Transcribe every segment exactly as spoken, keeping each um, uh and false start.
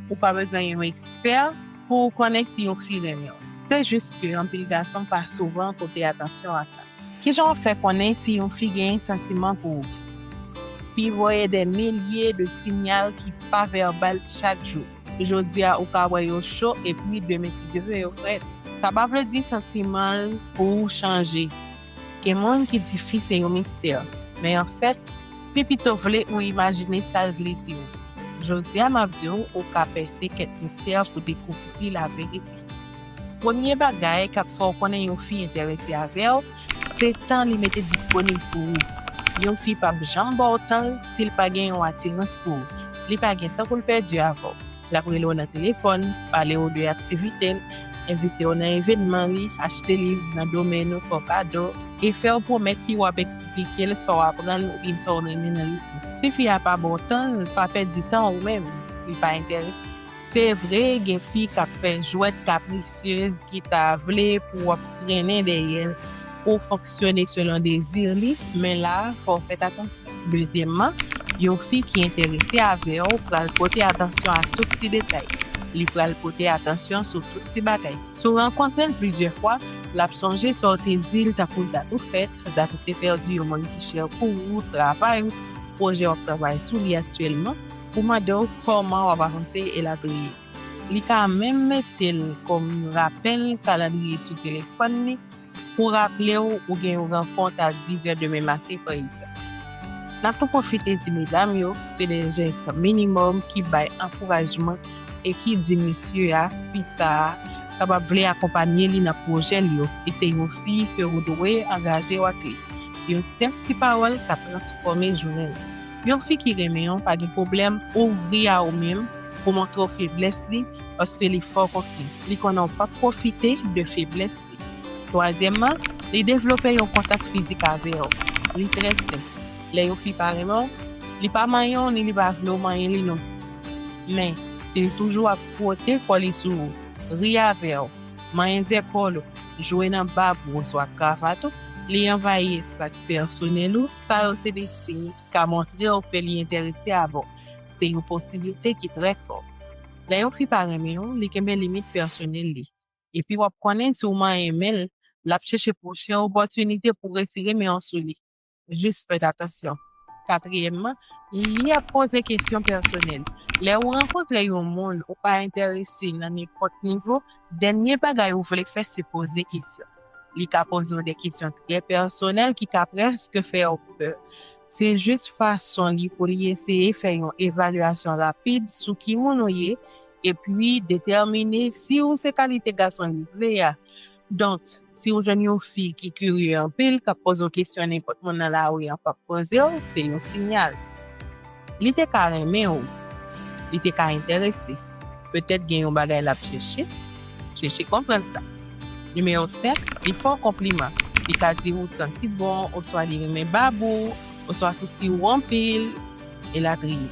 Ou pa bezwen yon ekspè pou w konnen si yon fi renmen w. Se jis ke anpil gason pa souvan pote atansyon a sa. Kijan w ap fè konnen si yon fi genyen santiman pou ou? Fi voye dè milye de siyal ki pa vèbal chak jou. Jodi a, ou ka wè yo cho, epi demen ti demen yo frèt. Sa pa vle di santiman l pou ou chanje. Gen moun ki di fi se yon mistè, men anfèt, fi pito vle ou imajine sa l vle di w. Jodi a, m ap di w, ou ka pèse kèk mistè pou dekouvri laverite. Premye bagay k ap fè w konnen yon fi enterese avè w, se tan li mete disponib pou ou. Yon fi p ap janm ba w tan l si l pa gen yon atirans pou ou. Li pa gen tan pou l pèdi avè w. L ap rele w nan telefòn, pale w de aktivite l, envite w nan evènman li, achte liv nan domèn ou, fè w kado, e fè w pwomèt li w ap eksplike l sa w aprann oubyen sa w renmen nan liv li. Si fi a pa ba w tan l, pa pèdi tan ou menm, li pa enterese. Se vre, gen fi k ap fè jwèt kaprisyez ki ta vle pou w ap trennen dèyè l, pou w fonksyone selon dezi li, men la a, fò w fèt atansyon. Dezyèmman, yon fi ki enterese avè w pral pote atansyon a tout ti detay. Li pral pote atansyon sou tout ti bagay. Si w rankontre l plizyè fwa, l ap sonje sa w te di l tankou dat ou fèt, dat ou te pèdi yon moun ki chè pou ou, travay ou, pwojè w ap travay sou li aktyèlman, pou mande w kòman w ap avanse, elatriye. Li ka menm mete l kòm rapèl kalandriye sou telefòn li pou raple w ou gen yon rankont a diz è demen maten, pa egzanp. N ap tou pwofite di medam yo, se de jès minimòm ki bay ankourajman e ki di mesye a, fi sa a, kapab vle akonpanye li nan pwojè l yo, e se yon fi ke ou dwe angaje w ak li. Yon senp ti pawòl ka transfòme jounen l. Yon fi ki renmen w pa gen pwoblèm ouvri a ou menm pou montre w feblès li, paske li fè w konfyans. Li konnen w p ap pwofite de feblès li. Twazyèmman, li devlope yon kontak fizik avè w. Li trè senp. Lè yon fi pa renmen w, li pa manyen w ni li pa vle w manyen li non plis. Men, si li toujou ap fwote kò li sou ou, ri avè w, manyen zèpòl ou, jwe nan bab ou oswa kravat ou, li anvayi espas pèsonèl ou, sa yo se de siy ki ka montre w ke li enterese avè w. Se yon posiblite ki trè fò. Lè yon fi pa renmen w, li kenbe limit pèsonèl li. Epi w ap konnen si w manyen men l, l ap chèche pwochen opòtinite pou retire men w sou li. Jis fèt atansyon. Katriyèmman, li ap poze kesyon pèsonèl. Lè ou rankontre yon moun ou pa enterese nan nenpòt nivo, dènye bagay ou vle fè se poze kesyon. Li ka poze w de kesyon trè pèsonèl ki ka prèske fè w pè. Se jis fason li pou li eseye fè yon evalyasyon rapid sou ki moun ou ye, epi detèmine si w se kalite gason li vle a. Donk, si w jwenn yon fi ki kirye anpil, k ap poze w kesyon nenpòt moun nan lari an p ap poze w, se yon siyal. Li te ka renmen w, li te ka enterese. Petèt gen yon bagay l ap chèche, chèche konprann sa. Nimewo senk, li fè w konpliman. Li ka di w ou santi bon, oswa li renmen bab ou, oswa sousi w anpil, elatriye.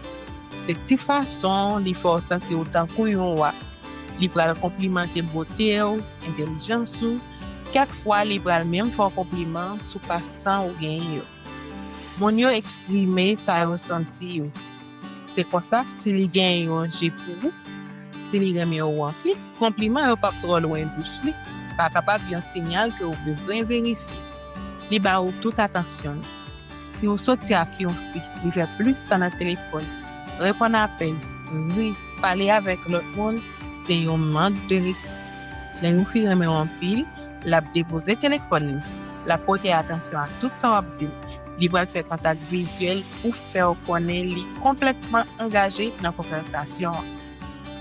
Se ti fason li fè w santi w tankou yon wa. Li pral konplimante bote w, entèlijans ou. Kèk fwa, li pral menm fè w konpliman sou pastan ou genyen yo. Moun yo eksprime sa yo santi yo. Se konsa, si li genyen yon je pou ou, si li renmen w anpil, konpliman yo p ap twò lwen bouch li. Sa kapab yon siyal ke w bezwen verifye. Li ba ou tout atansyon l. Si w soti ak yon fi, li fè plis tan nan telefòn, reponn apèl, ri, pale avèk lòt moun, se yon mank de respè. Lè yon fi renmen w anpil, l ap depoze telefòn li, l ap pote atansyon a tout sa w ap di l. Li pral fè kontak vizyèl pou fè w konnen li konplètman angaje nan konvèsasyon an.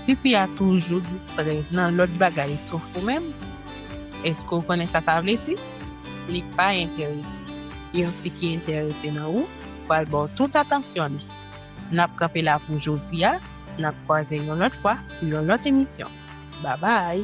Si fi a toujou distrè nan lòt bagay sof ou menm, èske w konnen sa sa vle di? Li pa enterese. Yon fi ki enterese nan ou pral ba w tout atansyon li. N ap kanpe la pou jodi a, n ap kwaze yon lòt fwa pou yon lòt emisyon. Babay!